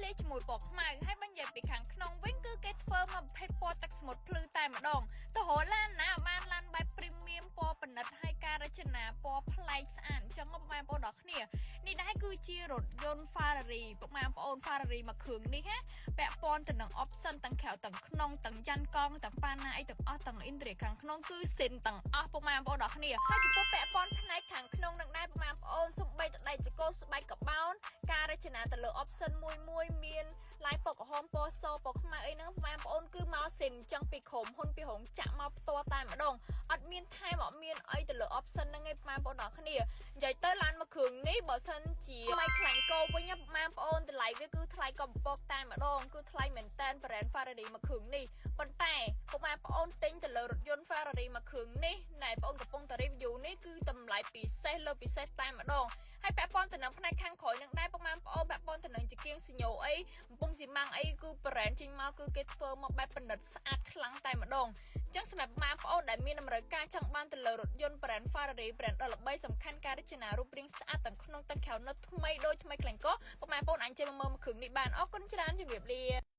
លាយជាមួយពណ៌ខ្មៅហើយបើនិយាយពីខាងក្នុងវិញគឺគេធ្វើមកប្រភេទពណ៌ទឹកសមុទ្រភ្លឺតែម្ដងទៅរកឡានណាបានឡានបែប premium ពណ៌ប៉និតហើយការរចនាពណ៌ប្លែកស្អាតអញ្ចឹងពុកម៉ែបងប្អូនដល់គ្នានេះដែរគឺជារថយន្ត Ferrari ពុកម៉ែបងប្អូន Ferrari មួយគ្រឿងនេះណាពាក់ព័ន្ធទៅនឹង option ទាំងក្រៅទាំងក្នុងទាំងយ៉ាន់កង់ទាំងប៉ាណាអីទាំងអស់ទាំង interior ខាងក្នុងគឺសិនទាំងអស់ពុកម៉ែបងប្អូនដល់គ្នាហើយចំពោះពាក់ព័ន្ធផ្នែកខាងក្នុងនឹងដែរពុកម៉ែបងប្អូនសំបីតដៃចកោស្បែកកបោនការរចនាទៅលើ option មួយមួយមានឡាយពណ៌ក្រហមពណ៌សពណ៌ខ្មៅអីហ្នឹងពុកម៉ែបងប្អូនគឺមកសិនចឹងពីក្រុមហ៊ុនពីរោងចក្រមកផ្ទាល់តែម្ដងអត់មានថែមអត់មានអីទៅលើ option ហ្នឹងឯងពុកម៉ែបងប្អូនដល់គ្នានិយាយទៅឡានមួយគ្រឿងនេះបើសិនជាមិនខ្លាញ់កោវិញពុកម៉ែបងប្អូនតម្លៃវាគឺថ្លៃក៏ពពកតែម្ដងគឺថ្លៃមែនតែន brand Ferrari មួយគ្រឿងនេះប៉ុន្តែពុកម៉ែបងប្អូនទិញទៅលើរថយន្ត Ferrari មួយគ្រឿងនេះណែបងប្អូនកំពុងតែ review នេះគឺតម្លៃពិសេសលើពិសេសតែម្ដងហើយពាក់ព័ន្ធទៅនឹងផ្នែកខាងក្រោយនឹងដែរពុកម៉ែបងប្អូនពាក់ព័ន្ធទៅនឹងជាគៀងសញ្ញោអីកំពុងស៊ីម៉ាំងអីគឺ brand ចេញមកគឺគេធ្វើមកបែបពិនិត្យស្អាតខ្លាំងតែម្ដងអញ្ចឹងសម្រាប់ម៉ែបងប្អូនដែលមានតម្រូវការចង់បានទៅលើរថយន្ត brand Ferrari brand ដ៏ល្បីសំខាន់ការរចនារូបរាងស្អាតទាំងក្នុងទាំងក្រៅនៅថ្មីដូចថ្មីខ្លាំងកពុកម៉ែបងប្អូនអាចចេញមកមើលមួយគ្រឿងនេះបានអរគុណច្រើនជម្រាបលា។